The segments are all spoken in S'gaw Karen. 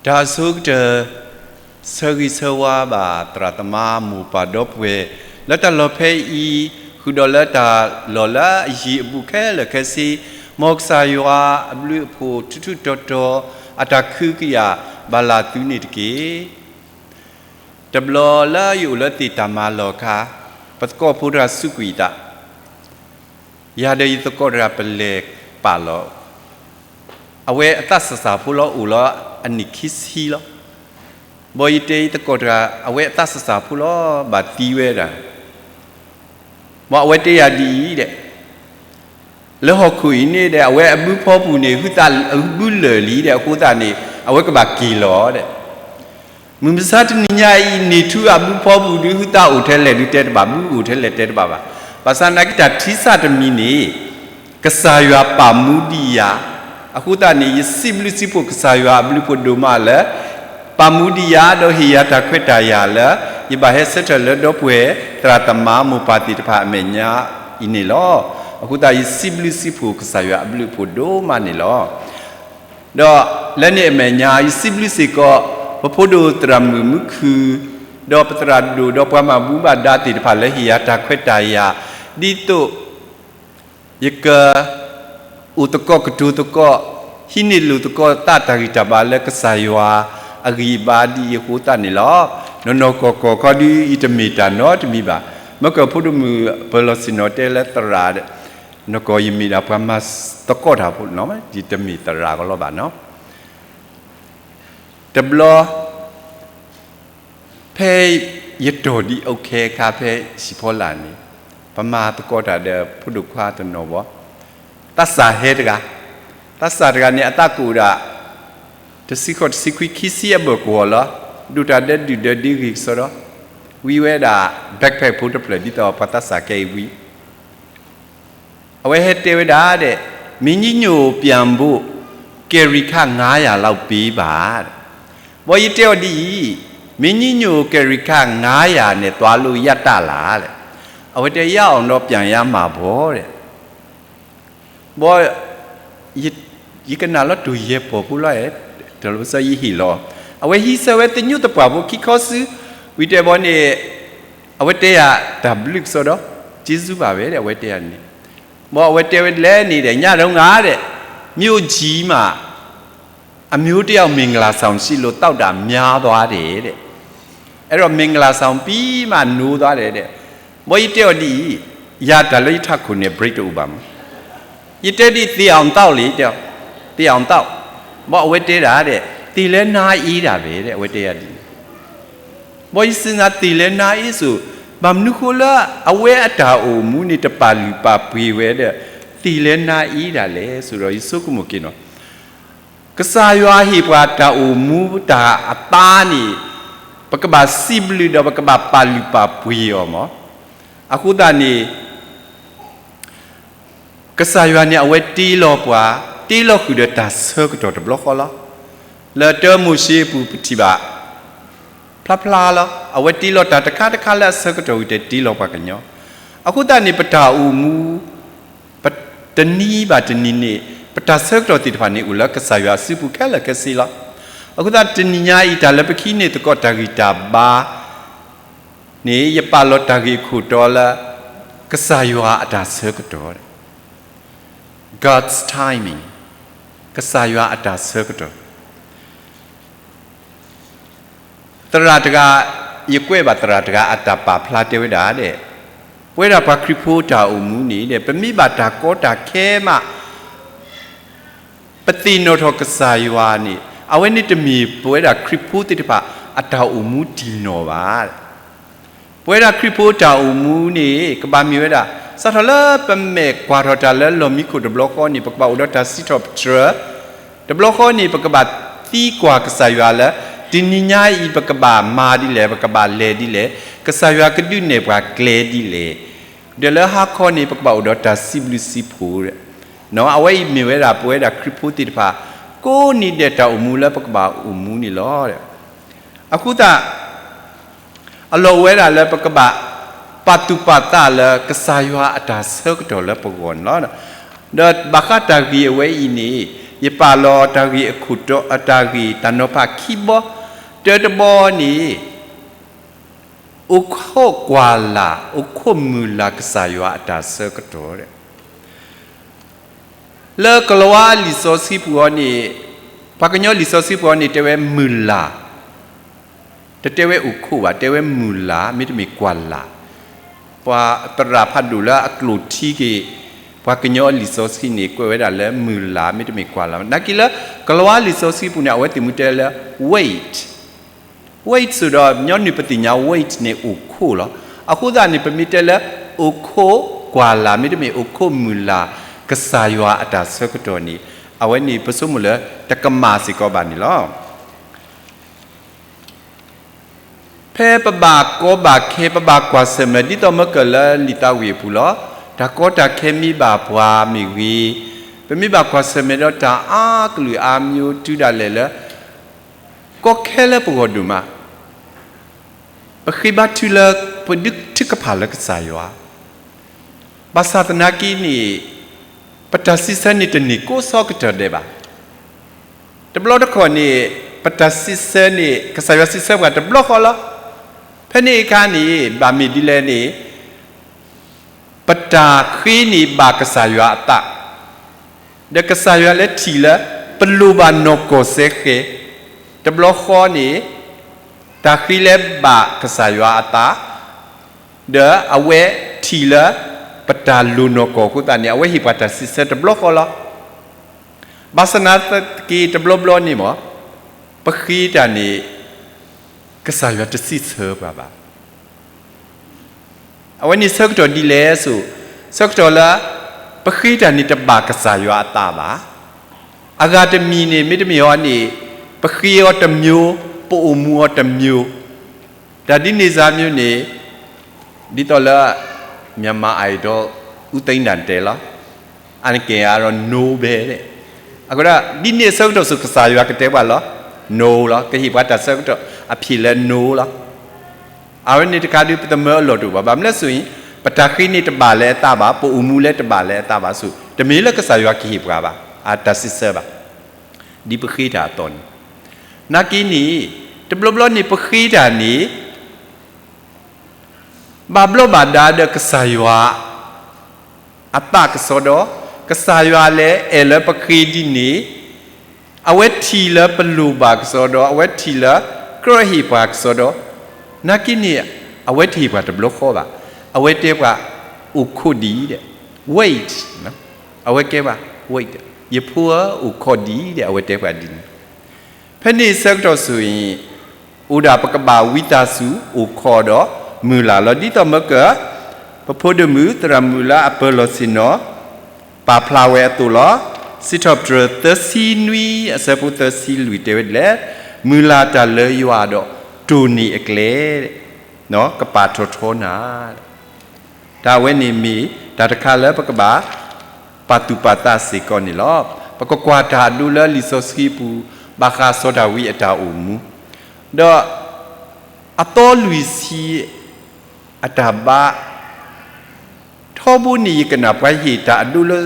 တၢ်အဆိကတၢၢ် ဆၢဂ့ၤဆၢဝါဘၣ်သရၣ်သမါမိၢ်ပၢ်ဒီပုၢ်ဝဲၢ် လၢတၢ်လီၢ်ဖဲအံၤ ဃုာ်ဒီးလၢတၢ်လီၢ်လၢအယံၤအဘူးခဲလၢာ်ခဲဆ့, မ်ကစၢ်ယွၤအဘျုးအဖှိၣ်ထူထူတီတီ အတၢ်ခုကယာ်ဘၣ်လၢသုန့ၣ်တက့ၢ်. တဘျီလၢယအိၣ်လၢသ့ၣ်တၢ်မၤလီၢ်အခါ, ပသကိးဖိတဂၤစူးကွံာ်ယသး, ယၤဒီးယသကိးတဂၤပလဲၤပာ်လီၤ အဝဲအသးစၢ်စၢ်ဖိလီၤအိၣ်လီၤအနံၣ်ခံဆံလီၤ. ဘၣ်ယတဲယသကိးတဂၤ အဝဲအသးစၢ်စၢ်ဖိလီၤ ဘၣ်သံဝဲဒၣ် ဘၣ်အဝဲတဲယၤဒ်အံၤဒဲး, လၢဟီၣ်ခိၣ်အံၤန့ၣ်ဒီး အဝဲအဘုဖီပူၤန့ၣ် ဟုသးအဘုလၢာ်လံဒီး အဃိသတးန့ၣ် အဝဲကဘၣ်က့ၤလီၤဒဲး. မုၢ်မဆါတနံၤညါအံၤ န့ၢ်ထူအဘုဖီပူၤဒုး ဟုသးအိၣ်ထဲလဲၣ်ဒုးတဲတဘၣ်, ဘုအိၣ်ထဲလဲၣ်တဲတဘၣ်ဘၣ်. ဘၣ်ဆၣ်သနာ်က့ တၢ်ထံစၢ်တမံၤန့ၣ် ကစၢ်ယွၤပာ်မူဒံးယၤ, အဃိသတးန့ၣ် ယစံးဘျုးစံးဖှိၣ်ကစၢ်ယွၤအဘျုးဖှိၣ်ဒိၣ်မးလၢ ပာ်မူဒံးယၤ ဒီးဟ့ၣ်ယၤတၢ်ခွဲးတၢ်ယာ်လၢ ယဘၣ်ဟဲဆၢထၢၣ်လၢဒီပုၢ်ဝဲၢ်သရၣ်သမါမိၢ်ပၢ်သ့ၣ်တဖၣ်အမဲာ်ညါအံၤန့ၣ်လီၤ. အဃိသတးယစံးဘျုးစံးဖှိၣ်ကစၢ်ယွၤအဘျုးအဖှိၣ်ဒိၣ်မးန့ၣ်လီၤ. ဒီးလၢန့ၣ်အမဲာ်ညါ ယစံးဘျုးစ့ၢ်ကီး ပဖိဒိၣ်သရၣ်မုၣ်မုၢ်ခုၣ်, ဒီးပသရၣ်ဒိၣ်ဒီးပှၤမၤဘူၣ်ဘၣ်ဒါသ့ၣ်တဖၣ်လၢဟ့ၣ်ယၤတၢ်ခွဲးတၢ်ယာ်, ဒ်သိး ယက အိၣ်သကိးကတိၤသကိး, ဟံးန့ၢ်လိာ်သကိးသးတၢ်ဂံၢ်တၢ်ဘါလၢ ကစၢ်ယွၤအဂံၢ်အဘါဒ်အံၤအဃိသတးန့ၣ်လီၤ. နီၢ်နီၢ်ကီၢ်ကီၢ်ခီဒုး ယတမ့ၢ်တၢ်နီတမံၤဘၣ်. မ့ၢ်ကဖိဒိၣ်မုၣ်ပၢၤလီၢ်ဆ့ၣ်နီၤတဲလၢသရၣ်, နီၢ်ကီၢ်ယမ့ၢ်ဒၣ်ပှၤမၤသကိးတၢ်ဖိနီၤ, ယတမ့ၢ်သရၣ်ကလီဘၣ်နီၤ. တဘျီ ဖဲယတီၢ်ဒံးအီၤခဲခါဖဲဟံၣ်ဖီလာ်န့ၣ်, ပမၤသကိးတၢ်ဒီးဖိဒိၣ်ခွါတနီၤဘၣ်, သးစၢ်ဟဲတဂၤ, သးစၢ်တဂၤန့ၣ် အသးကအိၣ်ဒၣ် တဆံဃိး တဆံခွံ ခံဆံအဘၢၣ်ကဝီၤလီၤ. ဒိၣ်တၢ်ဒဲးဒုၣ်ဒဲးဒ့ဂ့ၤကစီဒီ, ဝံဝဲဒၣ် backpack ဖိတဖျၢၣ် ဒ်သိးပှၤသးစၢ်ကဲအံၤဝံ အဝဲဟဲတဲဝဲဒၣ်ဒဲး, မင်းကြီးညိုပျံဖို့ ကယ်ရီခ ငါးရာလောက်ပေးပါ, ဘၣ်ယတဲအီၤဒ်အံၤ, မင်းကြီးညို ကယ်ရီခ ငါးရာနဲ့ သွားလို့ရတတ်လား အဝဲတဲ ရောက်အောင်တော့ ပြန်ရမှာပေါ့ ဒဲး ဘၣ် ယကနၣ်လီၤတိၢ်ယဲၢ်ပီၢ်ဖိလီၤ, တလီၤပစီယဟ့ၣ်လီၤ, အဝဲဟံးဆၢဝဲသညိတပှၢ်ဖိခံခီဆူ ဝံၤတဲဘၣ်န့ၣ်, အဝဲတဲယၤတၢ်ဘျုးကစီဒီ, ကျေးဇူးပါပဲ ဒဲး အဝဲတဲယၤန့ၣ်, ဘၣ်အဝဲတဲဝဲလဲၣ်န့ၣ်ဒဲး ညတုန်းက ဒဲး မြို့ကြီးမှာ အမျိုးတစ်ယောက် မင်္ဂလာဆောင်ရှိလို့ သောက်တာများသွားတယ် ဒဲး အဲ့တော့ မင်္ဂလာဆောင်ပြီးမှ နိုးသွားတယ် ဒဲး, ဘၣ်ယတဲအီၤဒ်အံၤ, ယၤတၢ်လၢယထးခိၣ်န့ၣ် break တအိၣ်ဘၣ်မး, ယတဲဒ်အံၤ သေအောင်သောက်လေ တဲ, သေအောင်သောက်, ဘၣ်အဝဲတဲဒၣ်ဒဲး, သေလည်းနါအေးတာပဲ ဒဲး အဝဲတဲယၤဒ်န့ၣ်, ဘၣ်ယစံးနၤ သေလည်းနါအေး စိၤ, ဘၣ်မနုၤဃိလၢအဝဲအတၢ်အိၣ်မူန့ၣ် တပာ်လုၢ်ပာ်ပှ့ၤဝဲဒီး သေလည်းနါအေးတာလဲၣ် စိၤဒီး ယဆိကမိၣ်က့ၤနီၤ, ကစၢ်ယွၤဟ့ၣ်ပှၤတၢ်အိၣ်မူတၢ်အပၢ်န့ၣ် ပကဘၣ်စံးဘျုးဒီးပကဘၣ်ပာ်လုၢ်ပာ်ပှ့ၤအီၤမး, အဃိသတးန့ၣ် ကစၢ်ယွၤန့ၣ် အဝဲတ့လီၤပှၤ, တ့လီၤဃုာ်ဒီးတၢ်ဆၢကတီၢ်တဘျီဃီလီၤ. လၢတၢမိၤၡ့အပူၤပထံၣ်ဘၣ် ဖျါဖျါလီၤ. အဝဲတ့လီၤတၢ်တခါတခါလၢအဆၢကတီၢ်ဝံၤ တ့လီၤပှၤကညီ, အဃိသတးန့ၣ် ပတၢ်အိၣ်မူ ပတနံၤဘၣ်တနံၤန့ၣ် ပတၢ်ဆၢကတီၢ်သ့ၣ်တဖၣ်န့ၣ် အိၣ်လၢကစၢ်ယွၤအစုပူၤခဲလၢာ်ခဲဆ့လီၤ. အဃိသတးတနံၤညါအံၤ တၢ်လၢပကဟံးန့ၢ်သကိးတၢ်ဂံၢ်တၢ်ဘါ န့ၣ် ယပာ်လီၤတၢ်ဂ့ၢ်အခိၣ်တီလၢ ကစၢ်ယွၤအတၢ်ဆၢကတီၢ်, God's timing, ကစၢ်ယွၤအတၢ်ဆၢကတီၢ်. သရၣ်တဂၤ, ယကွဲးဘၣ်သရၣ်တဂၤအတၢ်ပာ်ဖျါတဲဝဲဒၣ်ဒဲး, ပဝဲဒၣ်ပှၤခရံာ်ဖိတၢ်အိၣ်မူန့ၣ်ဒဲး ပမ့ၢ်ဘၣ်တၢ်ကီတၢ်ခဲမး ပသ့ၣ်နီၣ်ထီၣ်ကစၢ်ယွၤန့ၣ် အဝဲန့ၣ်တမ့ၢ်ပဝဲဒၣ်ခရံာ်ဖိသ့ၣ်တဖၣ်အတၢ်အိၣ်မူတံၢ်နီၢ်ဘၣ်. ပဝဲဒၣ်ခရံာ်ဖိတၢ်အိၣ်မူန့ၣ် ကဘၣ်မ့ၢ်ဝဲဒၣ် စးထီၣ်လၢပမဲာ်ကွၢ်ထီၣ်တၢ်လၢလီၢ်မံခိၣ်တဘျီဃီန့ၣ် ပကဘၣ်အိၣ်ဒီးတၢ်စံးထီၣ်ပတြၢၤ, တဘျီဃီန့ၣ် ပကဘၣ်သံကွၢ်ကစၢ်ယွၤလၢ တနံၤညါအံၤ ပကဘၣ်မၤဒ်လဲၣ်, ပကဘၣ်လဲၤဒ်လဲၣ်, ကစၢ်ယွၤကဒုးနဲၣ်ပှၤကျဲဒ်လဲၣ်, ဒီးလၢဟါခီန့ၣ် ပကဘၣ်အိၣ်ဒီးတၢ်စံးဘျုးစံးဖှိၣ် အဝဲအံၤမ့ၢ်ဝဲဒၣ် ပဝဲဒၣ်ခရံာ်ဖိသ့ၣ်တဖၣ် ကိးနံၤဒဲးတၢ်အိၣ်မူလၢပကဘၣ်အိၣ်မူန့ၣ်လီၤ. အဃိသတး အလီၢ်အိၣ်ဝဲဒၣ်လၢပကဘၣ်ပာ်သူၣ်ပာ်သးလၢကစၢ်ယွၤအတၢ်ဆၢကတီၢ်လၢပဂီၢ်န့ၣ်လီၤ. ဒီးဘၣ်ဃးတၢ်ဂ့ၢ်အဝဲအံၤန့ၣ် ယပာ်လီၤတၢ်ဂ့ၢ်အခိၣ်တီ အတၢ်ဂ့ၢ်တၢ်နီၤဖးခံဘီ, တၢတဘီန့ၣ် အိၣ်ခိးကွၢ်လၢ် အိၣ်ခိးမုၢ်လၢ်ကစၢ်ယွၤအတၢ်ဆၢကတီၢ် လၢကလၤဝါလံာ်စီဆှံပူၤအံၤန့ၣ်, ပှၤကညီလံာ်စီဆှံပူၤအံၤန့ၣ် တဲဝဲမုၢ်လၢ်, တတဲဝဲအိၣ်ခိးဘၣ်, တဲဝဲမုၢ်လၢ် မ့တမ့ၢ်ကွၢ်လၢ်. ပှၤသရၣ်ဖးဒိၣ်လၢအကျိာ်ထံက့ၤ ပှၤကညီအလံာ်စီဆှံန့ၣ် ကွဲးဝဲဒၣ်လၢမုၢ်လၢ် မ့တမ့ၢ်ကွၢ်လၢ်. နာ်က့လၢ ကလၤဝါလံာ်စီဆှံပူၤန့ၣ် အဝဲသ့ၣ်မ့ၢ်တဲလၢ wait, wait စ့ၢ်ဒီး ညီနုၢ်ပသ့ၣ်ညါ wait န့ၣ်အိၣ်ခိးလီၤ. အဃိသတးန့ၣ် ပမ့ၢ်တဲလၢ အိၣ်ခိးကွၢ်လၢ် မ့တမ့ၢ်အိၣ်ခိးမုၢ်လၢ် ကစၢ်ယွၤအတၢ်ဆၢကတီၢ်န့ၣ် အဝဲန့ၣ်ပဆိကမိၣ်လၢ တကမၣ်စ့ၢ်ကီးဘၣ်န့ၣ်လီၤ. ဖဲပဘၣ်ကီဘၣ်ခဲ ပဘၣ်ကွၢ်ဆၢၣ်မဲာ် ဒ်သိးမၢကၢၢ်လၢလံာ်သးဝံၣ်အပူၤလီၤ. တၢ်ကီတၢ်ခဲမ့ၢ်ဘၣ်ပှၤမ့ၢ်ဂ့ၤ, ပမ့ၢ်ဘၣ်ကွၢ်ဆၢၣ်မဲာ်ဒီးတၢ်အါကလုာ်အါမျိုး တုၤဒၣ်လဲာ်လၢ ကီခဲလၢပဂီၢ်ဒိၣ်မး ပဃ့ဘါထုလၢ ပဒုးထုကဖၣ်လၢကစၢ်ယွၤ ဘၣ်ဆၣ်သနာ်က့န့ၣ် ပတၢ်စံးဆၢန့ၣ်တန့ၢ်ကိးဆၢကတီၢ်ဒဲးဘၣ်. တဘျီတခီၣ်န့ၣ် ပတၢ်စံးဆၢန့ၣ် ကစၢ်ယွၤစံးဆၢပှၤတဘျီဃီလီၤ. ဖဲန့ၣ်အခါန့ၣ် ဘၣ်မ့ၢ်ဒ်လဲၣ်န့ၣ် ပတၢ်ဃ့န့ၣ်ဘၣ်ကစၢ်ယွၤအသး, ဒီးကစၢ်ယွၤလၢထံၣ်လၢ ပလိၣ်ဘၣ်နီၢ်ကီၢ်စဲဃဲၤ, တဘျီဃီန့ၣ် တၢ်ဃ့လၢဘၣ်ကစၢ်ယွၤအသး ဒီးအဝဲထံၣ်လၢ ပတၢ်လိၣ်နီၢ်ကီၢ်အဃိသတးန့ၣ် အဝဲဟ့ၣ်ပှၤတၢ်စံးဆၢတဘျီဃီလီၤ. ဘၣ်ဆၣ်သနာ်က့တဘျီဘျီန့ၣ်မ့ၢ် ပဃ့တၢ်န့ၣ် ကစၢ်ယွၤတစံးဆၢပှၤဘၣ်. အဝဲန့ၣ်ဆၢကတီၢ်ဒ်လဲၣ်ဆိ, ဆၢကတီၢ်လၢ ပဃ့တၢ်န့ၣ်တဘၣ်ကစၢ်ယွၤအသးဘၣ်. အဂၤတမံၤန့ၣ် မ့တမ့ၢ်အီၤန့ၣ် ပဃ့အီၤတမျိုး, ပအိၣ်မူအီၤတမျိုး, တၢ်ဒ်န့ၣ်စ့ၢ်ကီးန့ၣ် ဒ်သိးလၢ မြန်မာ Idol ဦးသိန်းတင့် တဲလီၤ. အါန့ၢ်က့ၤအါဒီး no ဘဲ, အဃိဒီး ဒ်န့ၣ်အဆၢကတီၢ်ဆူ ကစၢ်ယွၤကတဲပှၤလီၤ, no လီၤ, ကဟ့ၣ်ပှၤတၢ်ဆၢကတီၢ် အဖျ့ၣ်လၢ no လီၤ. အဝဲန့ၣ်တခါဒုး ပတမၢအလီၢ်တအိၣ်ဘၣ်. ဘၣ်မနုၤလဲၣ်န့ၣ် ပတၢ်ဃ့န့ၣ်တဘၣ်လၢၤအသးဘၣ်, ပအိၣ်မူလၢတဘၣ်လၢၤအသးဘၣ်ဆူ တမ့ၢ်လၢကစၢ်ယွၤကဟ့ၣ်ပှၤဘၣ်, အတၢ်စံးဆၢဘၣ်, ဒ်ပဃ့တၢ်အသိးန့ၣ်. နာ်က့န့ၣ် တဘျီဘျီန့ၣ် ပဃ့တၢ်န့ၣ် ဘၣ်ဘျီးဘၣ်ဒါဒီးကစၢ်ယွၤ အသးကစီဒီ, ကစၢ်ယွၤလၢအဲၣ်လၢပဃ့ဒ်န့ၣ်, အဝဲထံၣ်လၢပလိၣ်ဘၣ်ကစီဒီ, အဝဲထံၣ်လၢကြၢးဟ့ၣ်ပှၤကစီဒီ, နာ်က့န့ၣ် အဝဲတဟ့ၣ်ပှၤတဘျီဃီဘၣ်. အဝဲတဲပှၤ အိၣ်ခိးဒံးဒဲး, wait, အဝဲကဲပှၤ wait, ယဖိဧၢ အိၣ်ခိးဒံးဒဲး, အဝဲတဲပှၤဒ်န့ၣ်. ဖဲန့ၣ်ဆၢကတီၢ်ဆူအံၤ အိၣ်ဒၣ်ပကဘၣ်ဝံသးစူၤ အိၣ်ခိးဒီးမုၢ်လၢ်လီၤ. ဒ်သိးမၢကၢၢ် ပဖိဒိၣ်မုၣ် သရၣ်မုၣ်လၢအပၢၤလီၢ်ဆ့ၣ်နီၤ ပာ်ဖျါဝဲအသိးလီၤ. စံးထီၣ်ပတြၢၤ သၢဆံနွံ အဆၢဖိသၢဆံလွံၢ် တဲဝဲဒ်လဲၣ်, မုၢ်လၢ်တၢ်လၢယွၤဒီး တိၢ်န့ၢ်အကျဲ ကပာ်ထီၣ်ထီနၤ. တၢ်အဝဲန့ၣ်မ့ၢ်တၢ်တခါလၢပကဘၣ်ပာ်သူၣ်ပာ်သးစ့ၢ်ကီးန့ၣ်လီၤ. ပကကွၢ်တၢ်အဒိလၢလံာ်စီဆှံပူၤ ဘၣ်ဃးစီၤဒၤဝံးအတၢ်အိၣ်မူ, ဒီးအသီလွံၢ်ဆံအတၢ်ဘါ, ထီဘိန့ၣ် ယကနၣ်ပှၤဟ့ၣ်တၢ်အဒိလၢ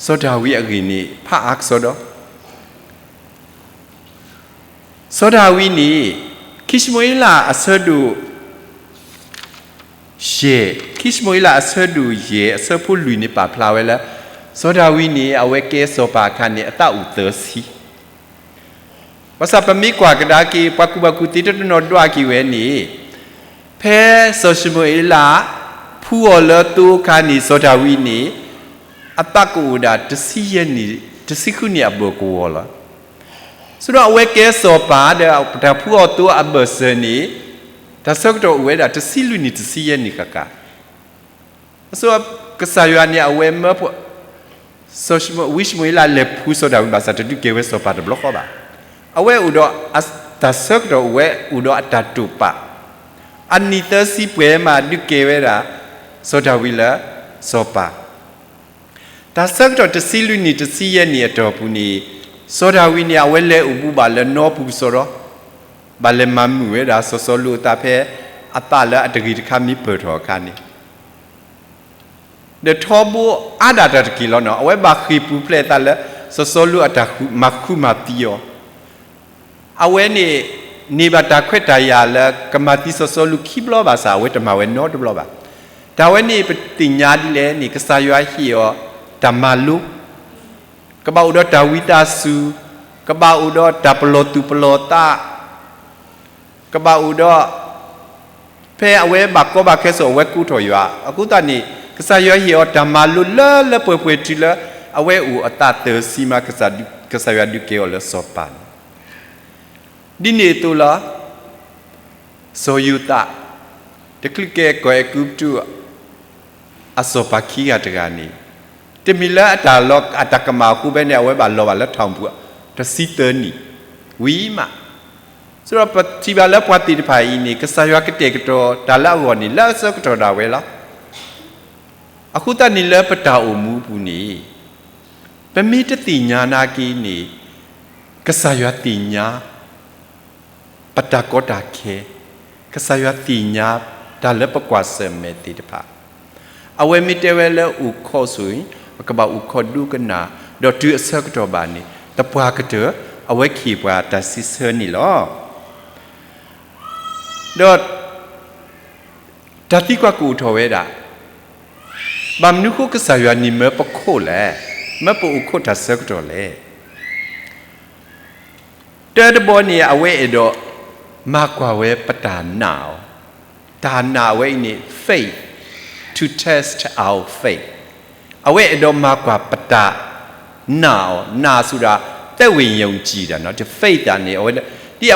စီၤဒၤဝံးအဂ့ၢ်န့ၣ် ဖးအါကစီဒီ စီၤဒၤဝံးန့ၣ် ခံၡမူၤအ့လးအဆၢဒိၣ်ယဲၢ်, ခံၡမူၤအ့လးအဆၢဒိၣ်ယဲၢ် အဆၢဖိလွံၢ်န့ၣ် ပာ်ဖျါဝဲလၢ စီၤဒၤဝံးန့ၣ် အဝဲကဲစီၤပၤအခါန့ၣ် အသးအိၣ်သၢဆံ ဘၣ်ဆၣ်ပမ့ၢ်ကွၢ်ကဒါက့ၤ ပှၤကူၣ်ဘၣ်ကူၣ်သ့တနီၤဒွးက့ၤဝဲန့ၣ်, ဖဲစီၤၡမူၤအ့လး ဖှူအီၤလၢသိအခါန့ၣ် စီၤဒၤဝံးန့ၣ် အသးကအိၣ်ဒၣ်တဆံယဲၢ်နံၣ်, တဆံဃုနံၣ်အဘၢၣ်ကဝီၤလီၤ. ဆိဒီးအဝဲကဲစီၤပၤဒီးပတၢ်ဖှူအီၤသိအဘၢၣ်စၢၤန့ၣ် တၢ်ဆၢကတီၢ်အိၣ်ဝဲဒၣ်တဆံလွံၢ်နံၣ် တဆံယဲၢ်နံၣ်ဃၣ်ဃၣ် အဆိ ကစၢ်ယွၤန့ၣ် အဝဲမၢ စီၤၡမူၤ, ဝံၡမူၤအ့လးလဲၤဖှူစီၤဒၤဝံးဘၣ်ဆၣ် တဒုးကဲဝဲစီၤပၤတဘျီဃီဘၣ်. အဝဲအိၣ်ဒီးအတၢ်ဆၢကတီၢ်အိၣ်ဝဲ အိၣ်ဒီးအတၢ်တိာ်ပာ်, အနံၣ်သၢဆံပှဲၤမး ဒုးကဲဝဲဒၣ် စီၤဒၤဝံးလၢစီၤပၤ တၢ်ဆၢကတီၢ်တဆံလွံၢ်နံၣ် တဆံယဲၢ်နံၣ်အတီၢ်ပူၤန့ၣ်, စီၤဒၤဝံးန့ၣ် အဝဲလဲၤအိၣ်ဘူးဘၣ်လၢနီပူၤကစီဒီ, ဘၣ်လဲၤမၤမုာ်ဝဲဒၣ်စီၤစီလူးအသးဖဲ အသးလၢအတဂ့ၤတခါမ့ၢ်ပၢၢ်ထီၣ်အခါန့ၣ်, ဒီးထီဘိအါဒၣ်တၢ်တက့ၢ်လီၤနီၤ. အဝဲဘၣ်ဃ့ၢ်ပူၤဖျဲးအသးလၢ စီၤစီလူးအတၢ်မၤဃူမၤသံအီၤ, အဝဲန့ၣ် န့ၢ်ဘၣ်တၢ်ခွဲးတၢ်ယာ်လၢကမၤသံစီၤစီလူးခံဘျီဘၣ်ဆၣ် အဝဲတမၤဝဲနီတဘျီဘၣ်. တၢ်ဝဲန့ၣ်ပသ့ၣ်ညါဒ်လဲၣ်န့ၣ် ကစၢ်ယွၤဟ့ၣ်အီၤတၢ်မၤလိ, ကဘၣ်အိၣ်ဒီးတၢ်ဝံသးစူၤ, ကဘၣ်အိၣ်ဒီးတၢ်ပလီၢ်သူၣ်ပလီၢ်သး, ကဘၣ်အိၣ်ဒီး ဖဲအဝဲဘၣ်ကီဘၣ်ခဲအသိး အဝဲကိးထီၣ်ယွၤ. အဃိသတးန့ၣ် ကစၢ်ယွၤဟ့ၣ်အီၤတၢ်မၤလိလၢလၢပှဲၤပှဲၤတုၤလၢ အဝဲအိၣ်အသးသၢဆံမး ကစၢ်ယွၤဒုးကဲအီၤလၢစီၤပၤန့ၣ်, ဒ်န့ၣ်အသိးလီၤ. စီၤယိၤသး တချုးကဲကီၢ်အဲၤကူပတူး အစီၤပၤခံဂၤတဂၤန့ၣ်, တမ့ၢ်လၢအတၢ်လီၤအတၢ်ကမၣ်အဃိဘဲန့ၣ် အဝဲဘၣ်လီၤဘၣ်လၢထီၣ်ပူၤ တဆံသၢနံၣ် ဝံၤမး. ဆိဒီးပထံၣ်ဘၣ်လၢပှၤသ့ၣ်တဖၣ်အံၤန့ၣ် ကစၢ်ယွၤကတဲာ်ကတီၤတၢ်လၢအဂီၢ်န့ၣ် လၢအဆၢကတီၢ်ဒၣ်ဝဲလီၤ. အဃိသတးန့ၣ်လၢပတၢ်အိၣ်မူအပူၤန့ၣ် ပမ့ၢ်တသ့ၣ်ညါနာ်က့န့ၣ် ကစၢ်ယွၤသ့ၣ်ညါ ပတၢ်ကီတၢ်ခဲ, ကစၢ်ယွၤသ့ၣ်ညါ တၢ်လၢပကွၢ်ဆၢၣ်မဲာ်သ့ၣ်တဖၣ်, အဝဲမ့ၢ်တဲဝဲလၢအိၣ်ခိးဆိၣ်အံၤ ပကဘၣ်အိၣ်ခိးဒိကနၣ်, ဒီးတုၤအဆၢကတီၢ်ဘၣ်န့ၣ် သပှၢ်ကတၢၢ် အဝဲကဟ့ၣ်ပှၤတၢ်စံးဆၢန့ၣ်လီၤ. ဒီး တၢ်သံကွၢ်ကအိၣ်ထီၣ်ဝဲဒၣ်, ဘၣ်မနုၤဃိကစၢ်ယွၤန့ၣ်မၢပခိၣ်လဲၣ်, မၢပအိၣ်ခိးတၢ်ဆၢကတီၢ်လဲၣ်. တၢတဘီန့ၣ် အဝဲအဲၣ်ဒိးမၤကွၢ်ဝဲပတၢ်နာ်အီၤ, တၢ်နာ်အဝဲအံၤန့ၣ် faith, to test our faith, အဝဲအဲၣ်ဒိးမၤကွၢ်ပတၢ်နာ်အီၤ, နာ်ဆိုတာ သက်ဝင်ယုံကြည်တာနော်, ဒီး faith န့ၣ် အဝဲ ဒ်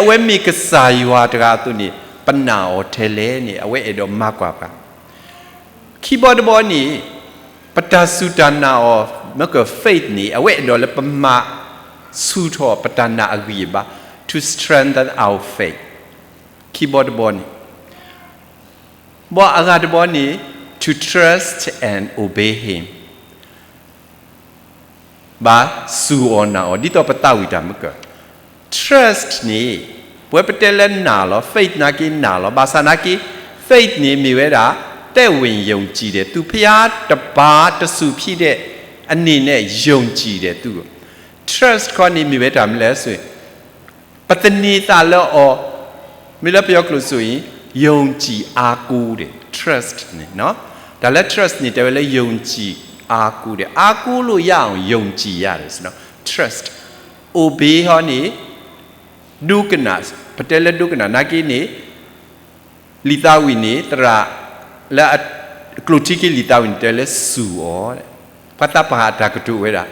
အဝဲမ့ၢ်ကစၢ်ယွၤတဂၤအသိးန့ၣ် ပနာ်အီၤထဲလဲၣ်န့ၣ် အဝဲအဲၣ်ဒိးမၤကွၢ်ပှၤ. ခံဘီတဘီန့ၣ် ပတၢ်စူၢ်တၢ်နာ်အီၤ မ့ၢ်က faith န့ၣ် အဝဲအဲၣ်ဒိးလၢပမၤဆူၣ်ထီၣ်ပတၢ်နာ်အဂံၢ်အဘါ, to strengthen our faith, ခံဘီတဘီန့ၣ်. ဘီအဂၤတဘီန့ၣ် to trust and obey him, ဘၣ်စူၢ်အီၤနာ်အီၤ ဒ်သိးပသးဝံၣ်တၢ်မ့ၢ်က trust န့ၣ် ပဝဲပတဲလၢနာ်လီၤ, faith နာ်က့နာ်လီၤ, ဘၣ်ဆၣ်နာ်က့ faith န့ၣ်မ့ၢ်ဝဲဒၣ် သက်ဝင်ယုံကြည်တယ်, သူဘုရားတပါးတဆူၣ်ဖြစ်တဲ့အနေနဲ့ ယုံကြည်တယ်, သူ trust ခီန့ၣ်မ့ၢ်ဝဲတၢ်မနုၤလဲၣ်ဆိ ပသန့ၤသးလၢအီၤ, မ့ၢ်လၢပယီၤကျိာ်ဆိ ယုံကြည်အားကိုးတယ်, trust န့ၣ်, တၢ်လၢ trust န့ၣ် တဲဝဲလၢ ယုံကြည်အားကိုးတယ်, အားကိုးလို့ရအောင် ယုံကြည်ရတယ်, trust, obey ဟီန့ၣ် ဒိကနၣ်, ပတဲလၢဒိကနၣ်နာ်က့န့ၣ် လံာ်သးဝံၣ်န့ၣ် သရၣ်လၢအကျိာ်ထံက့ၤလံာ်သးဝံၣ်န့ၣ် တဲလၢစူၢ်အီၤ, ပှၤသးပှၢ်အတၢ်ကတိၤဝဲဒၣ်,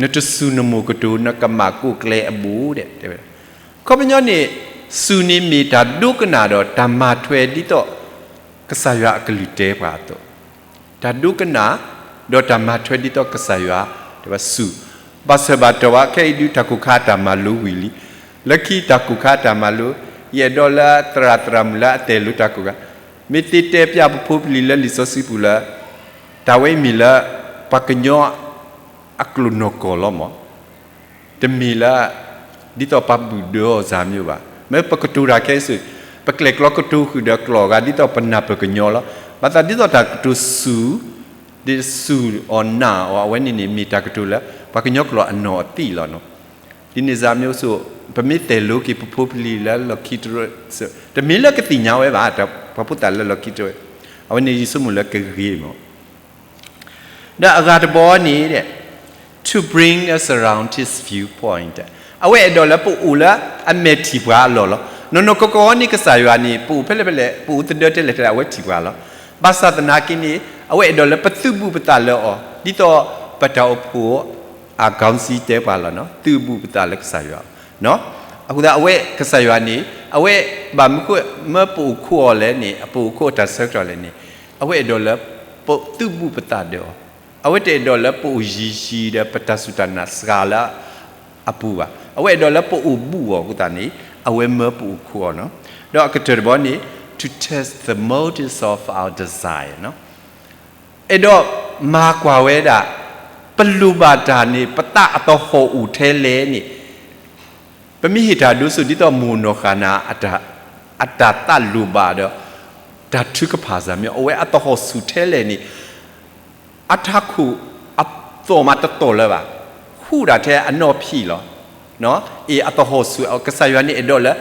နတစူၢ်နမိၢ်ကတိၤ နကမၣ်ကိးကျဲအဘိဒဲး, တဲဝဲဒၣ်. ခီပညီန့ၣ် စူၢ်န့ၣ်မ့ၢ်တၢ်ဒိကနၣ်ဒီးတၢ်မၤထွဲဒ်သိး ကစၢ်ယွၤအကလုၢ်တဲပှၤအသိး, တၢ်ဒိကနၣ် ဒီးတၢ်မၤထွဲဒ်သိးကစၢ်ယွၤ တဲဝဲစူၢ်, ဘၣ်ဆၢဘၣ်တီၢ်ဝဲခဲအံၤဒုး တၢ်ကိၢ်ခါတၢ်မၤလိဝံၤလံ, လၢခံတၢ်ကိၢ်ခါတၢ်မၤလိ, ယအဲၣ်ဒိးလၢသရၣ်သရၣ်မုၣ်လၢအတဲာ်လိၤတၢ်ကိၢ်ခါ, မ့ၢ်သ့တဲပျၢ်ပဖိပလံၤလၢလံာ်စီဆှံပူၤလၢ တၢ်ဝဲအံၤမ့ၢ်လၢ ပှၤကညီအကျိာ်နီၢ်ကီၢ်လီၤမး, တမ့ၢ်လၢ ဒ်သိးပှၤဘူၣ်ဒၢအီၤစၢ်မ့ၢ်ဘၣ်. မ့ၢ်ပကတိၤတၢ်ခဲအံၤဆိ, ပကျဲၤကျီကတိၤဃုာ်ဒီးကျိာ်အဂၤ ဒ်သိးပနၢ်ပၢၢ်ကညီလီၤ. ဘၣ်ဆၣ်ဒ်သိးတၢ်ကတိၤစူၢ်, ဒ်စူၢ်အီၤနာ်အီၤ အဝဲန့ၣ်န့ၣ် မ့ၢ်တၢ်ကတိၤလၢ ပှၤကညီကျိာ်အနီၢ်အသံၣ်လီၤ. ဒ်န့ၣ်စၢ်မ့ၢ်အိၣ်ဆိ, ပမ့ၢ်တဲာ်လိၤက့ၤပဖိပလံၤလၢလီၢ်ခံတရၢ, တမ့ၢ်လၢကသ့ၣ်ညါဝဲဘၣ်, ပှၤဖိသၣ်လၢလီၢ်ခံတရၢ, အဝဲန့ၣ်ယဆိကမိၣ်လၢကဂ့ၤမး ဒီးအဂၤတဘီန့ၣ် to bring us around his viewpoint, အဝဲအဲၣ်ဒိးလၢပအိၣ်လၢအမဲာ်ထံၣ်ပှၤအလီၢ်လီၤ. နီၢ်နီၢ်ကီၢ်ကီၢ်န့ၣ် ကစၢ်ယွၤန့ၣ် ပအိၣ်ဖဲလဲၣ်ဖဲလဲၣ်, ပအိၣ်သဒၢတဲလဲၣ်တဲလဲၣ် အဝဲထံၣ်ပှၤလီၤ. ဘၣ်ဆၣ်သနာ်က့န့ၣ် အဝဲအဲၣ်ဒိးလၢပသုးဘူးပသးလၢအီၤ, ဒ်သိးပတၢ်အိၣ်ဖှိၣ်အ ခေါင်းစည်း တဲပှၤလီၤ, သုးဘူးပသးလၢကစၢ်ယွၤ. အဃိသတး အဝဲကစၢ်ယွၤန့ၣ် အဝဲဘၣ်မနုၤဃိ မ့ၢ်ပအိၣ်ခိးအီၤလဲၣ်န့ၣ်, ပအိၣ်ခိးအတၢ်ဆၢကတီၢ်လဲၣ်န့ၣ်, အဝဲအဲၣ်ဒိးလၢပသုးဘူးပသးဒီးအီၤ, အဝဲတအဲၣ်ဒိးလၢပအိၣ်ယံၤယံၤဒီးပတၢ်စူၢ်တၢ်နာ်စှၤလၢအပူၤဘၣ်. အဝဲအဲၣ်ဒိးလၢပအိၣ်ဘူးအီၤအဃိသတးန့ၣ် အဝဲမၢပအိၣ်ခိးအီၤလီၤ. ဒီးအကတၢၢ်တဘီန့ၣ် to test the motives of our desire, အဲၣ်ဒိးမၤကွၢ်ဝဲဒၣ် ပလိၣ်ဘၣ်တၢ်န့ၣ် ပသးအသဟီၣ်အိၣ်ထဲလဲၣ်န့ၣ်, ပမ့ၢ်ဟ့ၣ်တၢ်ဒိးဆိ ဒ်သိးမိၢ်နီၢ်ဃၣ်နၤ အတၢ်သးလိၣ်ဘၣ်ဒီး တၢ်ထုကဖၣ်စၢ်မ့ၢ် အဝဲအသဟီၣ်ဆူၣ်ထဲလဲၣ်န့ၣ်, အထးခိၣ်အသီၣ်မးတသီၣ်လၢၤဘၣ်. ဟူးတၢ်ထဲအနီၢ်ဖံးလီၤ. အ့ၣ် အသဟီၣ်ဆူၣ်, ကစၢ်ယွၤန့ၣ်အဲၣ်ဒိးလၢ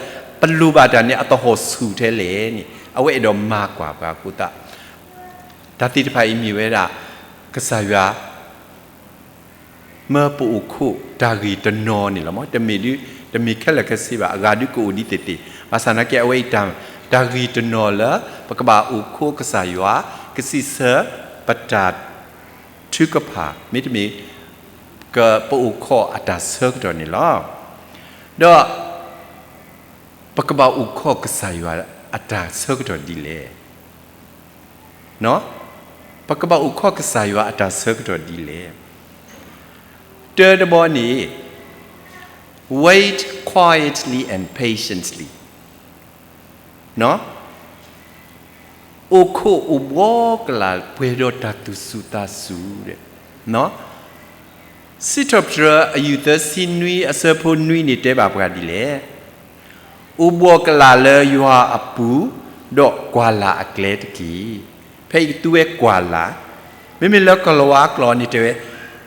ပလိၣ်ဘၣ်တၢ်န့ၣ် အသဟီၣ်ဆူၣ်ထဲလဲၣ်န့ၣ် အဝဲအဲၣ်ဒိးမၤကွၢ်ပှၤအဃိသတး, တၢ်သ့ၣ်တဖၣ်အံၤမ့ၢ်ဝဲဒၣ် ကစၢ်ယွၤ မၢပအိၣ်ခိးတၢ်ဂ့ၢ်တနီၤန့ၣ်လီၤ. တမ့ၢ်ဒုး, တမ့ၢ်ခဲလၢာ်ခဲဆ့ဘၣ်, အဂၤဒုးကအိၣ်ဒ်သ့ၣ်သ့ၣ်, ဘၣ်ဆၣ်သနာ်က့ အဝဲအံၤတၢ်ဂ့ၢ်တနီၤလၢ ပကဘၣ်အိၣ်ခိးကစၢ်ယွၤ, ကစံးဆၢပတၢ်ထုကဖၣ်, မ့တမ့ၢ် ပအိၣ်ခိးအတၢ်ဆၢကတီၢ်န့ၣ်လီၤ. ဒီး ပကဘၣ်အိၣ်ခိးကစၢ်ယွၤအတၢ်ဆၢကတီၢ်ဒ်လဲၣ်. ပကဘၣ်အိၣ်ခိးကစၢ်ယွၤအတၢ်ဆၢကတီၢ်ဒ်လဲၣ်. တၢတဘီန့ၣ် wait quietly and patiently, အိၣ်ခိးအိၣ်ဘှီကလာ်ပှဲၤဒီးတၢ်သူၣ်စူၤသးစူၤ, စံးထီၣ်ပတြၢၤအယူၢ်သၢဆံနွံအဆၢဖိနွံန့ၣ်တဲဘၣ်ပှၤဒ်လဲၣ်. အိၣ်ဘှီကလာ်လၢယွၤအပူၤ, ဒီးကွၢ်လၢ်အကျဲတက့ၢ်. ဖဲအံၤသူဝဲကွၢ်လၢ်, မ့မ့ၢ်လၢကလၤဝါကျိာ်န့ၣ်တဲဝဲ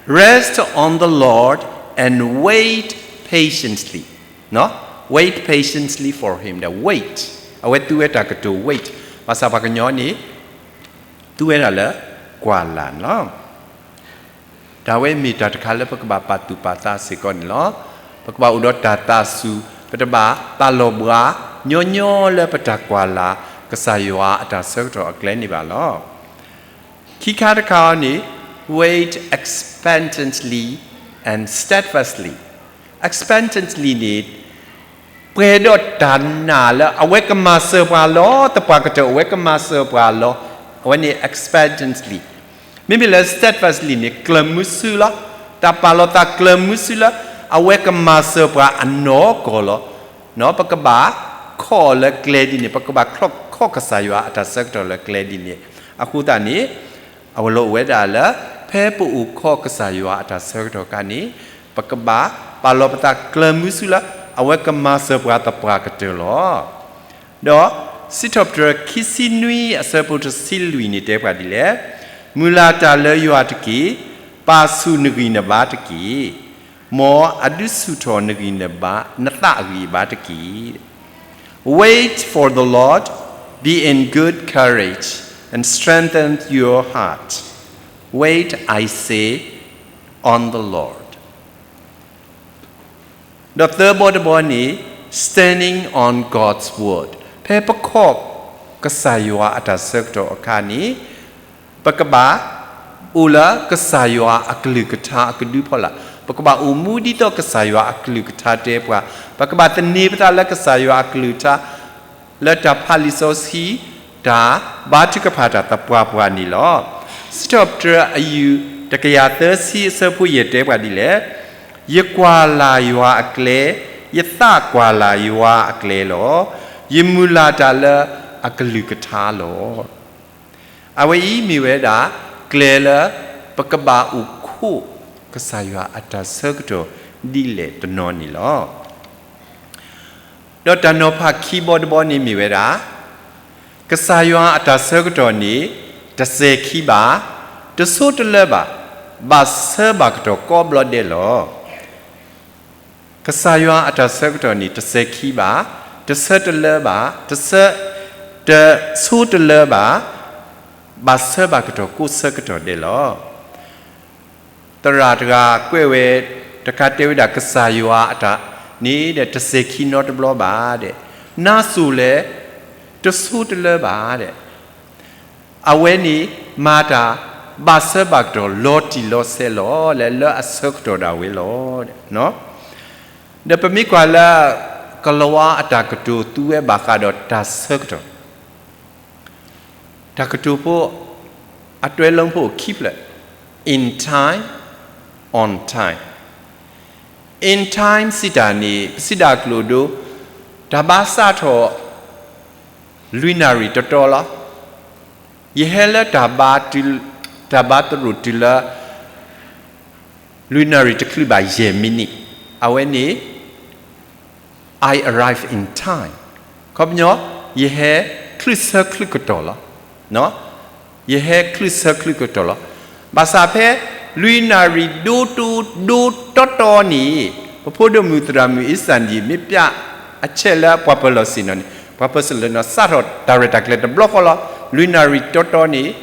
rest on the Lord and wait patiently, wait patiently for him, the wait, အဝဲသူဝဲတၢ်ကတိၤ wait, ဘၣ်ဆၣ်ပှၤကညီန့ၣ် သူဝဲဒၣ်လၢ ကွၢ်လၢ်န့ၣ်လီၤ. တၢ်ဝဲမ့ၢ်တၢ်တခါလၢပကဘၣ်ပာ်သူၣ်ပာ်သးစ့ၢ်ကီးန့ၣ်လီၤ. ပကဘၣ်အိၣ်ဒီးတၢ်သးစူၤ, ပတဘၣ်ပာ်လီၤဘှါ ညီညီလၢပတၢ်ကွၢ်လၢ် ကစၢ်ယွၤအတၢ်ဆၢကတီၢ်အကျဲန့ၣ်ဘၣ်လီၤ. ခံခါတခါအံၤန့ၣ် wait expectantly and steadfastly, expectantly န့ၣ် ပှဲၤဒီးတၢ်နာ်လၢအဝဲကမၤစၢၤပှၤလီၤ, သပှၢ်ကတၢၢ်အဝဲကမၤစၢၤပှၤလီၤ, အဝဲန့ၣ် expectantly. မ့မ့ၢ်လၢ steadfastly န့ၣ် ကျၢၤမုဆူလီၤ, တၢ်ပာ်လီၤသးကျၢၤမုဆူလၢ အဝဲကမၤစၢၤပှၤအနီၢ်ကီၢ်လီၤ. ပကဘၣ်ခိးအီၤလၢကျဲဒ်န့ၣ်, ပကဘၣ်ခိးကစၢ်ယွၤအတၢ်ဆၢကတီၢ်လၢကျဲဒ်န့ၣ်. အဃိသတးန့ၣ် အဝဲလီၤအိၣ်ဝဲဒၣ်လၢ ဖဲပအိၣ်ခိးကစၢ်ယွၤအတၢ်ဆၢကတီၢ်အခါန့ၣ် ပကဘၣ်ပာ်လီၤပသးကျၢၤမုဆူလၢ အဝဲကမၤစၢၤပှၤသပှၢ်ကတၢၢ်လီၤ. ဒီးစံးထီၣ်ပတြၢၤခံဆံနွံအဆၢဖိတဆံလွံၢ်န့ၣ်တဲပှၤဒ်လဲၣ်, မုၢ်လၢ်တၢ်လၢယွၤတက့ၢ်, ပာ်ဆူၣ်နဂံၢ်နဘါတက့ၢ်, မ်အဒုးဆူၣ်ထီၣ်နဂံၢ်နဘါ နသးအဂံၢ်အဘါတက့ၢ်. Wait for the Lord, be in good courage, and strengthen your heart. Wait, I say, on the Lord. ဒီးသၢဘီတဘီန့ၣ် standing on God's word, ဖဲပခိးကစၢ်ယွၤအတၢ်ဆၢကတီၢ်အခါန့ၣ် ပကဘၣ်အိၣ်လၢကစၢ်ယွၤအကလုၢ်ကထါအကဒုဖီလာ်, ပကဘၣ်အိၣ်မူဒ်သိးကစၢ်ယွၤအကလုၢ်ကထါတဲပှၤ, ပကဘၣ်သန့ၤပသးလၢကစၢ်ယွၤအကလုၢ်ကထါ လၢတၢ်ဖးလံာ်စီဆှံ, တၢ်ဘါထုကဖၣ်တၢ်သပှၢ်ပှၢ်န့ၣ်လီၤ. စံးထီၣ်ပတြၢၤအယူၢ်တကယၤသၢဆံအဆၢဖိယဲၢ်တဲပှၤဒ်လဲၣ်, ယကွၢ်လၢ်ယွၤအကျဲ, ယသးကွၢ်လၢ်ယွၤအကျဲလီၤ. ယမုၢ်လၢ်တၢ်လၢအကလုၢ်ကထါလီၤ. အဝဲအံၤမ့ၢ်ဝဲဒၣ် ကျဲလၢ ပကဘၣ်အိၣ်ခိးကစၢ်ယွၤအတၢ်ဆၢကတီၢ်ဒ်လဲၣ်တနီၤန့ၣ်လီၤ. ဒီးတၢ်နီၤဖးခံဘီတဘီန့ၣ်မ့ၢ်ဝဲဒၣ် ကစၢ်ယွၤအတၢ်ဆၢကတီၢ်န့ၣ် တစဲၤခံဘၣ်, တဆိတလၢဘၣ်, ဘၣ်ဆၢဘၣ်ကတီၢ်ကိးဘျီဒဲးလီၤ. ကစၢ်ယွၤအတၢ်ဆၢကတီၢ်န့ၣ် တစဲၤခံဘၣ်, တဆၢတလၢဘၣ်, တဆၢ, တဆိတလၢဘၣ်, ဘၣ်ဆၢဘၣ်ကတီၢ်ကိးဆၢကတီၢ်ဒဲးလီၤ. သရၣ်တဂၤကွဲးဝဲ တခါတဲဝဲဒၣ် ကစၢ်ယွၤအတၢ်န့ၣ်ဒီး တစဲၤခံနီတဘျီဘၣ်ဒီး, နါစိၤလဲၣ် တဆိတလၢဘၣ်ဒီး, အဝဲန့ၣ်မၤတၢ်ဘၣ်ဆၢဘၣ်ကတီၢ်လီၤတံၢ်လီၤဆဲးလီၤ လၢလၢအဆၢကတီၢ်ဒၣ်ဝဲလီၤ. ဒီးပမ့ၢ်ကွၢ်လၢ ကလၤဝါအတၢ်ကတိၤသူဝဲဘၣ်ဃးဒီးတၢ်ဆၢကတီၢ် တၢ်ကတိၤဖိ အတွဲလၢဖိခံဖျၢၣ် in time, on time. In time စံးတၢ်န့ၣ် ပစံးဒၣ်ကျိာ်ဒိ တၢ်ဘါစးထီၣ် လွံၢ်နၣ်ရံၣ်တတီၤလီၤ. ယဟဲလၢတၢ်ဘါတုၤ, တၢ်ဘါသရိာ်တုၤလၢ လွံၢ်နၣ်ရံၣ်တချုးဘၣ်ယဲၢ်မံးနံး, အဝဲန့ၣ် I arrive in time. ခီပညီ ယဟဲချုးဆၢချုးကတီၢ်လီၤ. ယဟဲချုးဆၢချုးကတီၢ်လီၤ. ဘၣ်ဆၣ်ဖဲ လွံၢ်နၣ်ရံၣ်ဒိတိ ဒိတီတီန့ၣ် ပဖိဒိၣ်မုၣ်သရၣ်မုၣ်အ့စၣ်ဒံၣ် မ့ၢ်ပျဲအဆဲးလၢပှၤပၢၤလီၢ်ဆ့ၣ်နီၤန့ၣ် ပှၤပၢၤလီၢ်ဆ့ၣ်နီၤ စးထီၣ်တၢ်ရဲၣ်တၢ်ကျဲၤတဘျီဃီလီၤ. လွံၢ်နၣ်ရံၣ်တီတီန့ၣ်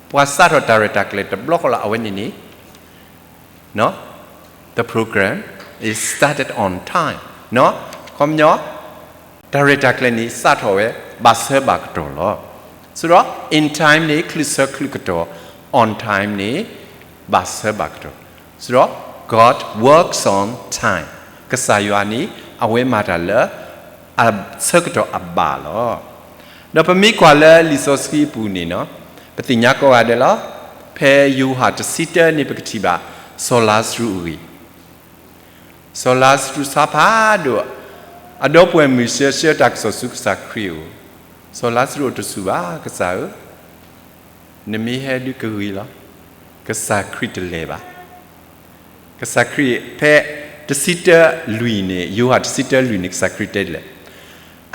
ပှၤစးထီၣ်တၢ်ရဲၣ်တၢ်ကျဲၤတဘျီဃီလီၤ. အဝဲန့ၣ်န့ၣ် the program is started on time ခီပညီ တၢ်ရဲၣ်တၢ်ကျဲၤန့ၣ် စးထီၣ်ဝဲ ဘၣ်ဆၢဘၣ်ကတီၢ်လီၤ. ဆိုတော့ in time န့ၣ် ချုးဆၢချုးကတီၢ်, on time န့ၣ် ဘၣ်ဆၢဘၣ်ကတီၢ်. ဆိုတော့ God works on time. ကစၢ်ယွၤန့ၣ် အဝဲမၤတၢ်လၢ အဆၢကတီၢ်အဘၣ်လီၤ. ဒီးပမ့ၢ်ကွၢ်လၢလံာ်စီဆှံအပူၤန့ၣ်နီၤ, ပသ့ၣ်ညါကိးဂၤဒဲးလီၤ. ဖဲယိၤဟၣ်တဆံတၢန့ၣ် ပကထံၣ်ဘၣ် စီၤလါစရူးအဂ့ၢ် စီၤလါစရူးဆါဖးဒိၣ်, အဒီပုၢ်ဝဲၢ်မုၢ်ဆှၢဆှၢတၢ်ကစီၣ်ဆူကစၢ်ခရံာ်အအိၣ်, စီၤလါစရူးအိၣ်တဆူၣ်ဘၣ်, ကစၢ်ဧၢ, နမ့ၢ်ဟဲဒုးကဂ့ၤလီၤ. ကစၢ်ခရံာ်တလဲၤဘၣ်. ကစၢ်ခရံာ်ဖဲတဆံတၢလွံၢ်န့ၣ်, ယိၤဟၣ်တဆံတၢလွံၢ်န့ၣ် ကစၢ်ခရံာ်တဲဒ်လဲၣ်,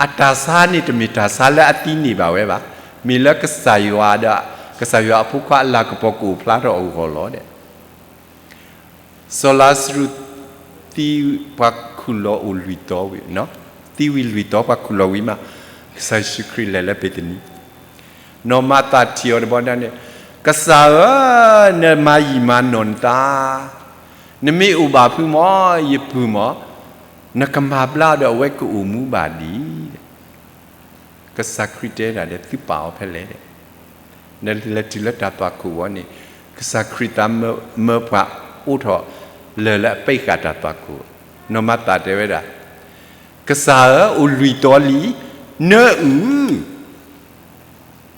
အတၢ်ဆါန့ၣ်တမ့ၢ်တၢ်ဆါလၢအသံန့ၢ်ဘၣ်ဝဲဘၣ်, မ့ၢ်လၢကစၢ်ယွၤဒီး ကစၢ်ယွၤအဖိခွါအလၤကပီၤကအိၣ်ဖျါထီၣ်အဂီၢ်လီၤ. စီၤလါစရူးသံ, ပှၤခူၣ်လီၤအိၣ်လွံၢ်သီဝံၤ, သံဝံၤလွံၢ်သီ ပှၤခူၣ်လီၤဝံၤမး, ကစၢ်ယ့ၣ်ၡူးခရံာ်လဲၤလၢဘ့းသနံ, နီၢ်မၤသးထံၣ်အီၤတဘျီန့ၣ်, ကစၢ်ဧၢ, နမၤယံာ်မၤနီၢ်နသး, နမ့ၢ်အိၣ်ဘၣ်ဖုမၢ်, ယပုၢ်မၢ်, နကမၤဘျါဒီးအဝဲကအိၣ်မူဘၣ်ဒံး ကစၢ်ခရံာ်တဲဒၣ်ဒီး သုပာ်အီၤဖဲလဲၣ်, နလဲၤတုၤလၢတၢ်သွၣ်ခိၣ်ဝံၤန့ၣ်, ကစၢ်ခရံာ်သးမၢပှၤအိးထီၣ်လၢၢ်လၢအပာ်ဃာ်တၢ်သွၣ်ခိၣ်, နီၢ်မၤသးတဲဝဲဒၣ်, ကစၢ်ဧၢ, အိၣ်လွံၢ်သီလံ, နအုၣ်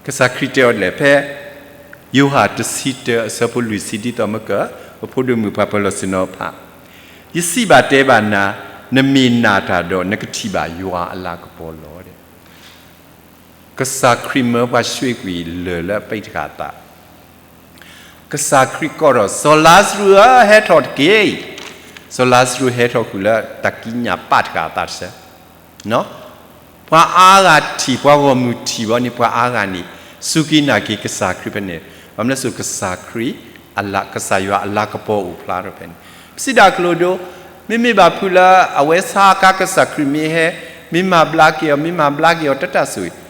ကစၢ်ခရံာ်တဲအီၤဒ်လဲၣ်, ဖဲယိၤဟၣ်တဆံတၢ အဆၢဖိလွံၢ်ဆံ ဒ်သိးမ့ၢ်က ပဖိဒိၣ်မုၣ်ပှၤပၢၤလီၢ်ဆ့ၣ်နီၤဖး, ယစံးဘၣ်တဲဘၣ်နၤ, နမ့ၢ်နာ်တၢ်ဒီး နကထံၣ်ဘၣ်ယွၤအလၤကပီၤလီၤ. ကစၢ်ခရံာ်မၢပှၤဆှ့ကွံာ်လၢၢ်လၢအပာ်ဃာ်အသး ကစၢ်ခရံာ်ကိးထီၣ်, စီၤလါစရူးဧၢ, ဟဲထီၣ်တက့ၢ်. စီၤလါစရူးဟဲထီၣ်ဃုာ်လၢတၢ်ကံးညာ်ပာ်တဃာ်အသးတဆၢ, ပှၤအါဂၤထံၣ်, ပှၤဂီၢ်မုၢ်ထံၣ်ဘီန့ၣ်, ပှၤအါဂၤန့ၣ် စူၢ်က့ၤနာ်က့ၤကစၢ်ခရံာ်ဖဲန့ၣ်, ဘၣ်မနုၤလဲၣ်, ကစၢ်ခရံာ်, ကစၢ်ယွၤအလၤကပီၤအိၣ်ဖျါထီၣ်ဖဲန့ၣ်, ပစံးဒၣ်ကျိၤဒိ, မ့မ့ၢ်ဘၣ်ဖုလၢအဝဲဆါအခါ ကစၢ်ခရံာ်မ့ၢ်ဟဲ, မ့ၢ်မၤဘျါက့ၤအီၤ, မ့ၢ်မၤဘျါက့ၤအီၤ တၢ်တၢ်ဆိၣ်ဂ့ၤ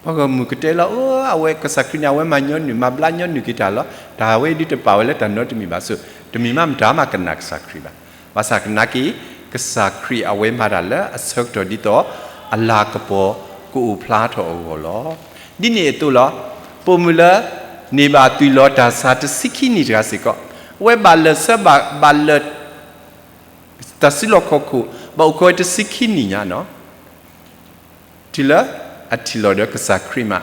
ပှၤဂီၢ်မုၢ်ကတဲလီၤ, အဝဲကစၢ်ခရံာ်န့ၣ် အဝဲမၤညီနုၢ်, မၤဘျါညီနုၢ်က့ၤတၢ်လီၤ. တၢ်ဝဲဒုးတပာ်ဝဲလၢတၢ်နီတမံၤဘၣ်. ဆိ, တမ့ၢ်မးမတၤမးကနာ်ကစၢ်ခရံာ်ဘၣ်. ဘၣ်ဆၣ်ကနာ်က့ၤ ကစၢ်ခရံာ်အဝဲမၤတၢ်လၢအဆၢကတီၢ်ဒ်သိး အလၤကပီၤကအိၣ်ဖျါထီၣ်အဂီၢ်လီၤ. ဒ်န့ၣ်အသိးလီၤ. ပိာ်မုၣ်လၢ န့ၢ်ဘၣ်သွံၣ်လီၤတၢ်ဆါတဆံခံနံၣ်တဂၤစ့ၢ်ကီး, အဝဲဘၣ်လၢာ်ဆၢဘၣ်, ဘၣ်လၢာ် တၢ်စုလီၢ်ခီၣ်ခိၣ်, ဘၣ်အိၣ်ခိးဝဲတဆံခံနံၣ်ညါနီၤ. တုၤလၢအထံၣ်လီၤဒီးကစၢ်ခရံာ်မ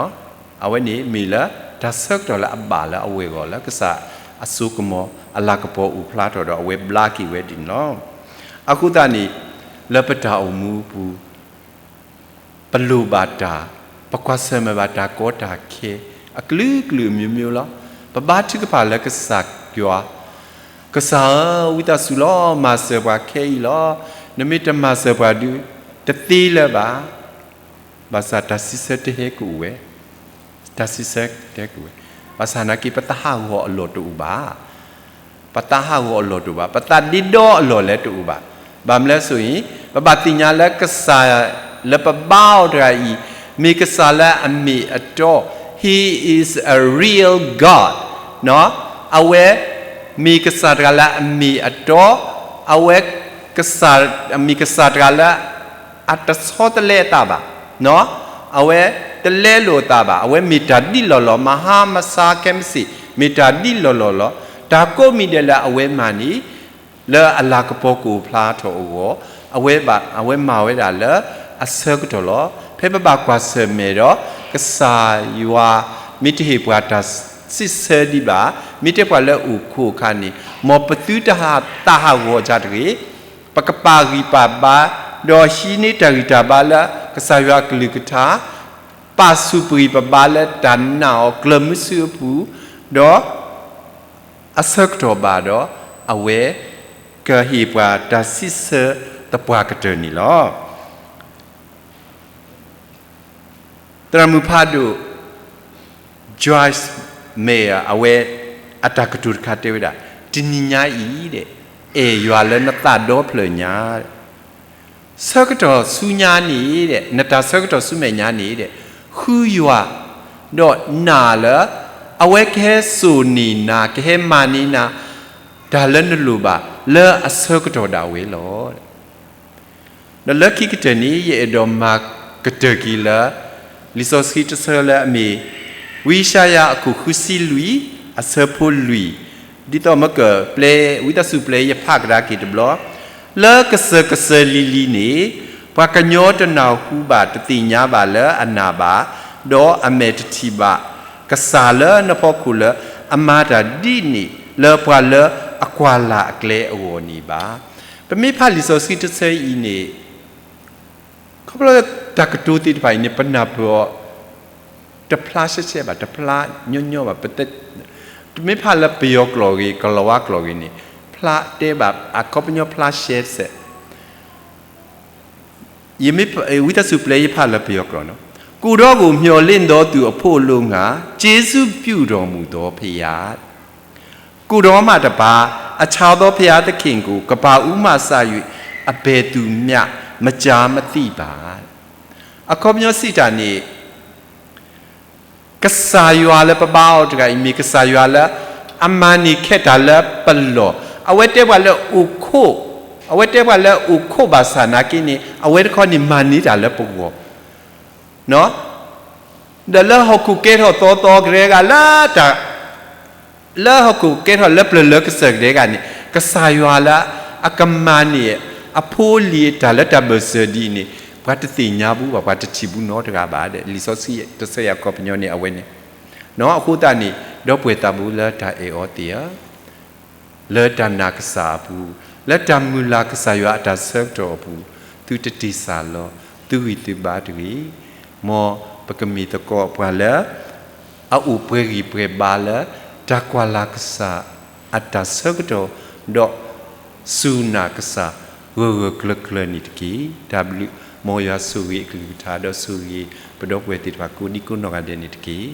း, အဝဲန့ၣ်မ့ၢ်လၢတၢ်ဆၢကတီၢ်လၢအဘၣ်လၢအဝဲၢ်အဂီၢ် လၢကစၢ်အစိကမီၤအလၤကပီၤအိၣ်ဖျါထီၣ်ဒီး အဝဲဘျါက့ၤဝဲဒ်န့ၣ်လီၤ. အဃိသတးန့ၣ် လၢပတၢ်အိၣ်မူအပူၤ ပလိၣ်ဘၣ်တၢ်, ပကွၢ်ဆၢၣ်မဲာ်ဘၣ်တၢ်ကီတၢ်ခဲ အကလုာ်ကလုာ်အမျိုးမျိုးလီၤ. ပဘါထုကဖၣ်လၢကစၢ်ယွၤ, ကစၢ်ဧၢ, ဝံသးစူၤလီၤ, မၤစၢၤပှၤခဲအံၤလီၤ. နမ့ၢ်တမၤစၢၤပှၤဒုး တသ့လၢၤဘၣ်. ဘၣ်ဆၣ်တၢ်စံးဆၢတဟဲကအိၣ်ဝဲ, တၢ်စံးဆၢတဟဲကအိၣ်ဝဲ, ဘၣ်ဆၣ်သနာ်က့ ပသးဟးဂီၤအလီၢ်တအိၣ်ဘၣ်. ပသးဟးဂီၤအလီၢ်တအိၣ်ဘၣ်, ပသးဒ့ဒီအလီၢ်လၢတအိၣ်ဘၣ်. ဘၣ်မနုၤလဲၣ်ဆိုရင် ပဘၣ်သ့ၣ်ညါလၢကစၢ်လၢပဘါအီၤတဂၤအံၤ မ့ၢ်ကစၢ်လၢအမ့ၢ်အတီ, He is a real God. အဝဲမ့ၢ်ကစၢ်တဂၤလၢအမ့ၢ်အတီ, အဝဲကစၢ်, မ့ၢ်ကစၢ်တဂၤလၢ အတဆီတလဲအသးဘၣ်. အဝဲတလဲလိာ်အသးဘၣ်. အဝဲမ့ၢ်တၢ်ဒ်လီၢ်လီၢ်, မဟါမဆါခဲမုၢ်ဆ့ၣ်, မ့ၢ်တၢ်ဒ်လီၢ်လီၢ်လီၤ. တၢ်ကိးမံၤဒဲးလၢအဝဲမၤန့ၣ် လၢအလၤကပီၤကအိၣ်ဖျါထီၣ်အဂီၢ်, အဝဲဘၣ်, အဝဲမၤဝဲဒၣ်လၢအဆၢကတီၢ်လီၤ. ဖဲပဘၣ်ကွၢ်ဆၢၣ်မဲာ်ဒီး ကစၢ်ယွၤမ့ၢ်တဟ့ၣ်ပှၤတၢ်စံးဆၢဒံးဘၣ်, မ့ၢ်တဲပှၤလၢအိၣ်ခိးအခါန့ၣ် မ်ပသုတသးဟးဂီၤဒၣ်တဂ့ၤ, ပကပာ်ဂံၢ်ပာ်ဘါ, ဒီးဟံးန့ၢ်တၢ်ဂံၢ်တၢ်ဘါလၢကစၢ်ယွၤအကလုၢ်ကထါ, ပာ်ဆူၣ်ပဂံၢ်ပဘါလၢတၢ်နာ်အီၤကျၢၤမုဆူအပူၤ, ဒီး အဆၢကတီၢ်ဘၣ်ဒီး အဝဲကဟ့ၣ်ပှၤတၢ်စံးဆၢသပှၢ်ကတၢၢ်န့ၣ်လီၤ. သရၣ်မုၣ်ဖးဒိၣ် Joyce Meyer အဝဲ အတၢ်ကတိၤတခါတဲဝဲဒၣ်, တနံၤညါအံၤဒီး အဲၣ်ယွၤလၢနသးဒီဖျၢၣ်ညါ, ဆၢကတီၢ်ဆူညါန့ၣ်ဒီး နတၢ်ဆၢကတီၢ်ဆူမဲာ်ညါန့ၣ်ဒီး ဃုယွၤ ဒီးနာ်လၢ အဝဲကဟဲစိာ်န့ၢ်နၤ ကဟဲမၤန့ၢ်နၤ တၢ်လၢနလိၣ်ဘၣ် လၢအဆၢကတီၢ်ဒၣ်ဝဲလီၤ. ဒီးလၢခံကတၢၢ်န့ၣ် ယအဲၣ်ဒိးမၤကတၢၢ်က့ၤလၢ လံာ်စီဆှံတဆၢလၢအမ့ၢ် ဝံယၡါယၤအခိၣ်ဃုဆံလွံၢ် အဆၢဖိလွံၢ်, ဒ်သိးမ့ၢ်ကပျဲ ဝံသးစူၤပျဲယဖးကဒါက့ၤတဘျီ, လၢကစၢၢ်ကစၢၢ်လံၤလံၤန့ၣ် ပှၤကညီတနၢ်ဟူဘၣ်တသ့ၣ်ညါဘၣ်လၢအနာ်ဘၣ်, ဒီးအမဲာ်တထံၣ်ဘၣ် ကစၢ်လၢနဖီခိၣ်လၢအမၤတၢ်ဒ်န့ၣ်လၢပှၤလၢအကွၢ်လၢ်အကျဲအဂီၢ်န့ၣ်ဘၣ်. ပမ့ၢ်ဖးလံာ်စီဆှံတဆၢအံၤန့ၣ် ခီဖျိတၢ်ကတိၤသ့ၣ်တဖၣ်အံၤန့ၣ် ပနၢ်ပၢၢ်အီၤ တဖျါရှဲရှဲဘၣ်, တဖျါညီညီဘၣ်, ပ တမ့ၢ်ဖးလၢပယီၤကျိာ်ဂ့ၤ ကလၤဝါကျိာ်ဂ့ၤန့ၣ် ဖျါတဲဘၣ် အခီပညီဖျါရှဲစဲး ယမ့ၢ် ဝံသးစူၤပျဲယဖးလၢပယီၤကျိာ်န့ၣ်, ကိုယ်တော်ကိုမျှော်လင့်သောသူအဖို့အလို့ငှာ ကျေးဇူးပြုတော်မူသောဘုရား, ကိုယ်တော်မှတပါး အခြားသောဘုရားသခင်ကို ကမ္ဘာဦးမှစ၍ အဘယ်သူမျှ မကြားမသိပါ. အခီပညီစံးတၢ်န့ၣ် ကစၢ်ယွၤလၢပဘါအီၤတဂၤအံၤ မ့ၢ်ကစၢ်ယွၤလၢ အမၤန့ၢ်ခဲတၢ်လၢပလီၢ်, အဝဲတဲပှၤလၢအိၣ်ခိၣ်, အဝဲတဲပှၤလၢအိၣ်ခိၣ်ဘၣ်ဆၣ်နာ်က့န့ၣ် အဝဲတခီန့ၣ်မၤန့ၢ်တၢ်လၢပဂီၢ် ဒီးလၢဟီၣ်ခိၣ်ကဲထီၣ်သီသီကဒဲဂၤလၢတၢ် လၢဟီၣ်ခိၣ်ကဲထီၣ်လၢပျၢၤလၢကစၢၢ်ကဒဲဂၤန့ၣ် ကစၢ်ယွၤလၢအကမၤန့ၢ်အဖိလံၤအတၢ်လၢတၢ်ဘၢၣ်စၢၤဒ်အံၤန့ၣ် ပှၤတသ့ၣ်ညါဘူးဘၣ်, ပှၤတထံၣ်ဘူးနီတဂၤဘၣ်ဒီး လံာ်စီဆှံတဆၢအံၤအခီပညီန့ၣ် အဝဲန့ၣ် အဃိသတးန့ၣ် ဒီပုၢ်ဝဲၢ်သးဘိလၢတၢ်အဲၣ်အီၤသ့ၣ်ဧၢ လၢတၢ်နာ်ကစၢ်အပူၤ, လၢတၢ်မုၢ်လၢ်ကစၢ်ယွၤအတၢ်ဆၢကတီၢ်အပူၤ, သုတတ့ၢ်စၢ်လီၤ, သုဂံၢ်သုဘါတဂ့ၤ. မ်ပကမ့ၢ်သကိးပှၤလၢ အအိၣ်ပှဲၤဂံၢ်ပှဲၤဘါလၢ တၢ်ကွၢ်လၢ်ကစၢ်အတၢ်ဆၢကတီၢ်, ဒီးစူၢ်နာ်ကစၢ်ဂၢၢ်ဂၢၢ်ကျၢၤကျၢၤန့ၣ်တက့ၢ်. တၢ်ဘျုး, မ်ယွၤဆိၣ်ဂ့ၤအကလုၢ်ကထါ ဒီးဆိၣ်ဂ့ၤပဒီပုၢ်ဝဲၢ်သ့ၣ်တဖၣ်ကိးဒံကိးနီၢ်ဂၤဒဲးန့ၣ်တက့ၢ်.